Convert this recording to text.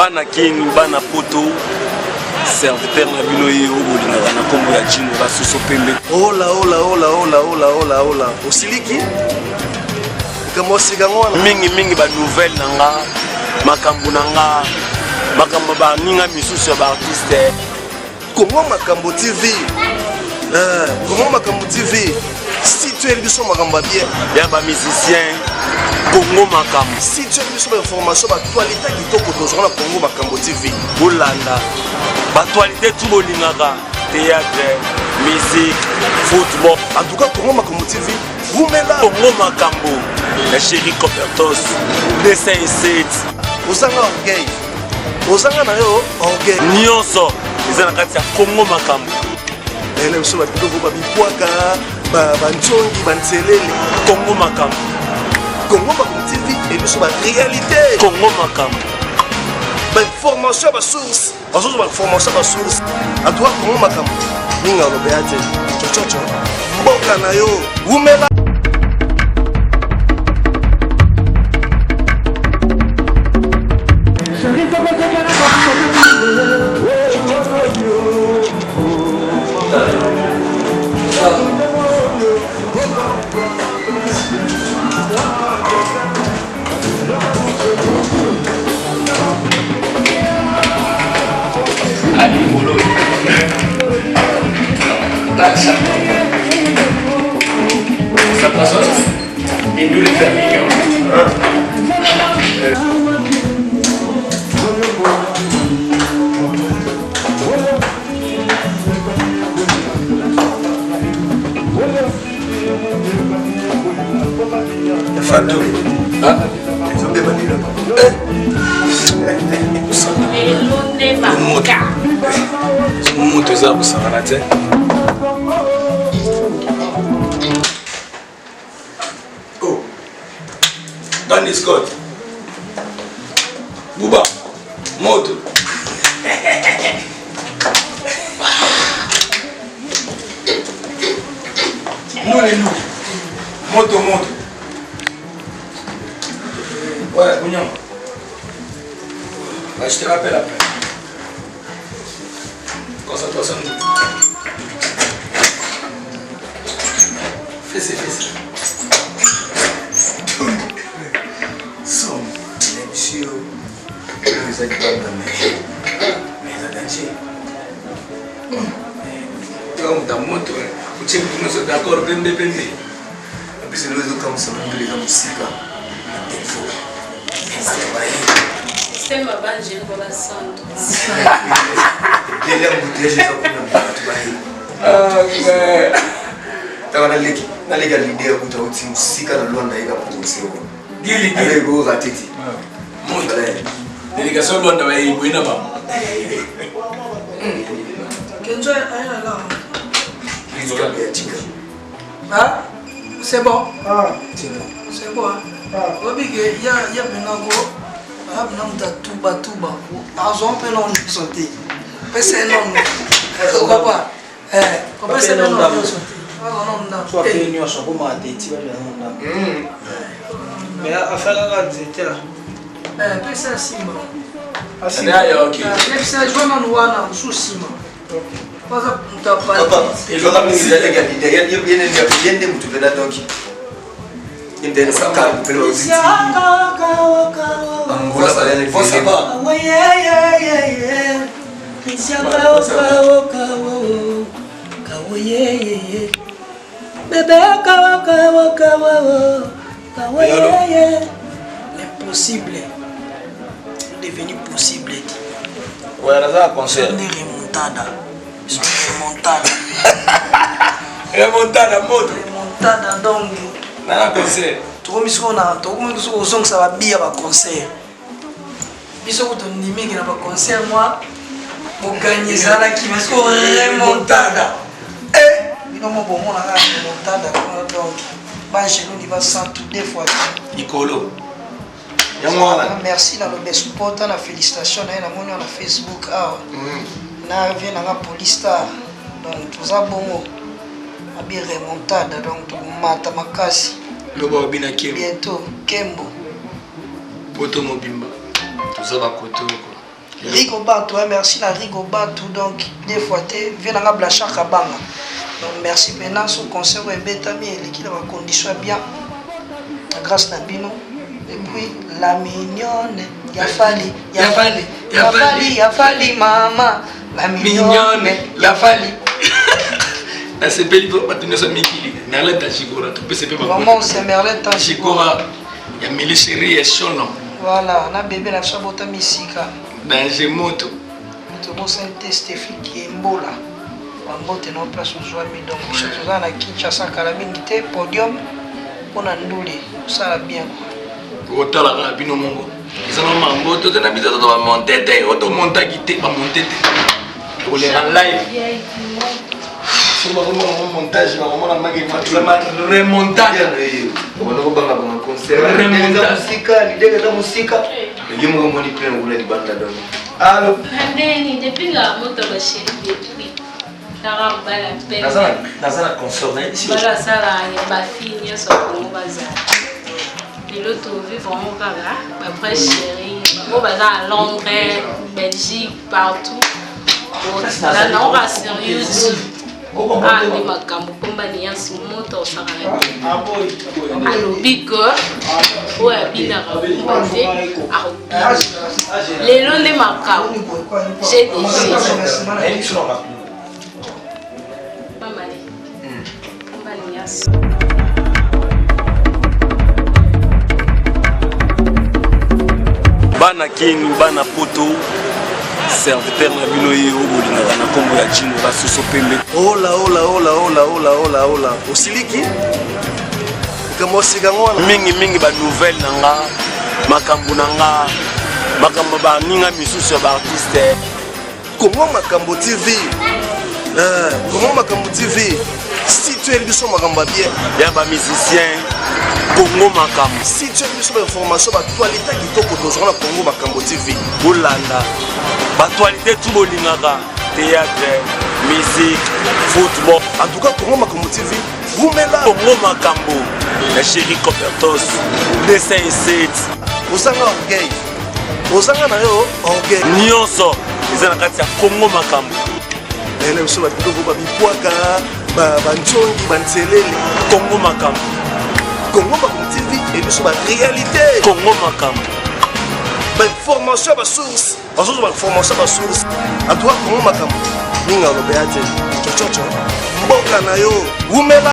Bana Kin, bana Poto, serviteur na bino ye oyo bolingaka na nkombo ya Jino la soso pembe. Hola, hola, hola, hola, hola, hola, hola. Osiliki? Likambo osika yango wana. Mingi mingi ba nouvelle na nga, makambo na nga, makambo baninga misusu ya ba artiste. Congo Makambo TV. Eh, Congo Makambo TV. Si tu es biso makambo ya bien. Ya ba musiciens Congo Makambo. Si tu es biso ba information ba actualité kitoko tozwa na Congo Makambo TV. Bolanda ba actualité tout bolingaka théâtre, musique, football. En tout cas Congo Makambo TV wumela. Congo Makambo ya chéri Copertos 207. Ozanga orgueil. Ozanga na yo orgueil. Nyonso eza na kati ya Congo Makambo. Na biso babiloko babipwaka banzongi banzelele. Congo Makambo. Congo Makambo TV e biso ba réalité. Congo Makambo. Ba information ba source. Bazozwa ba information ba source. En tout cas Congo Makambo. Minga olobeya te. Chochocho. Mboka na yo. Wumela. Fatou. Moto eza kosangana te. Oh. Danny Scott. Buba. Moto. Nous les nous. Moto moto. Ouais, Bougnon. Bah, je te rappelle après. Concentration. Fais ça, fais ça. Somme, monsieur, eza libanda mais eza danger. Moto moto, otie moto nyonso d'accord pembe pembe. Apesi lelo ezokamwisa mindele eza mosika na telefone. Bato baye. Système ya banjelu ba basantu. Ebele ya embouteillage eza kuna bato baye. Taka naleki naleki ya leader kuta auti mosika na Luanda ayeka prononce oyo. Gili gili. Aleki korate te. Moto. Délégation Luanda baye boye na bango. Kenzo ayana la. Ya tika. Hein? C'est bon. Ah. C'est bon. Hein? Ah. Obike ya ya penako ah na muta tuba tuba. Azo mpe na nyonso te. Pesa ye nanu. Papa. Eh, kopesa ye nanu nyonso te. Azo nanu ndambo. Soit pe nyonso akoma ateti ba nanu ndambo. Mais affaire kaka nzete. Eh, pesa nsima. Asimba. Ok. Pesa joa nanu wana mosusu nsima. Baza moto ya Papa, eloko mingi eza leki ya leader ye nde motu mpena donc ye nde makambo mpena bauziti Angola bayani Bebe kawa kawa kawa kawa L'impossible devenu possible. Ouais, naza na concert. Nde remontada. Remontada. Remontada moto. Remontada donc. Na na concert. Tokomi sikoyo na tokomi sikoyo kozongisa ba biya ba concert. Biso kutu ndimiki na ba concert mwa boganye ezalaki mais sikoyo remontada. Eh, bino mo bomona kaka remontada kuna donc bangeloni basantu deux fois. Likolo. Yango wana. Merci na lobe supporter na félicitation na ye namoni na Facebook awa. Na vie na nga police star. Donc toza bongo. Abi remontada donc tokomata makasi. Loba obina kembo. Bientôt kembo. Poto mobimba. Toza ba koto quoi. Rigo Bantu, hein, merci na Rigo Bantu, donc deux fois te, vieux nanga Blanchard Kabanga. Donc merci pena son concert oyo ebetami eleki na ba conditions ya bien. Grâce na bino. Et puis la mignonne ya Fally, ya Fally, ya Fally, ya Fally mama, la mignonne ya Fally. Nasepeli mpo bato nyonso mikili Merlin Tachigora topesi mpe Vraiment c'est Merlin Tachigora ya Mili Chérie ya Shono. Voilà, na bébé na biso abotami sika. Danger moto. Tobosani te Stephy Kiembola. Bambote na place ozwami donc biso toza na Kinshasa kala mingi te podium mpo na ndule osala bien quoi. Otalaka bino mongo eza na mambo toza na biso to bamonte te oyo tomontaki te bamonte te tokoleka live soki bakomona ngo montage bakomona make remontage obanga banga concert eza mosika leader eza mosika ye moko omoni plein kuna libanda donc allo Ndeni depuis nga moto ba chéri depuis kaka mobali apele naza na consort nayebisi bala asala ya bafille nyonso ya kongo bazala lelo tovivre yango kaka bavrai chéri bango baza na londres belgique partout naoka sur youtube ah nde makambo pomba niance moto osakana te alobi ke oyo abinaka kumba te akobina lelo nde makambo gdg mamale pomba niance. Bana kin bana poto serviteur na bino ye oyo bolingaka na nkombo ya jino basoso pembe. Ola ola ola ola ola ola ola osiliki likambo osika yango wana. Mingi mingi ba nouvelle na nga makambo na nga makambo baninga misusu ya baartiste. Congo Makambo TV eh, Congo Makambo TV si tu es biso makambo ya bien ya ba musicien Congo Makambo si tu es biso ba information ba actualité kitoko tozwa na Congo Makambo TV bolanda ba actualité tout bolingaka théâtre musique football en tout cas Congo Makambo TV wumela Congo Makambo ya chéri Copertos 207 ozanga orgueil ozanga na yo orgueil nyonso eza na kati ya Congo Makambo na biso babiloko babipwaka banzongi banselele Congo Makambo Congo Makambo TV e biso ba réalité Congo Makambo bainformation ya basource bazozwa bainformation ya basource en tout cas Congo Makambo mingi alobeya te cococo mboka na yo wumela.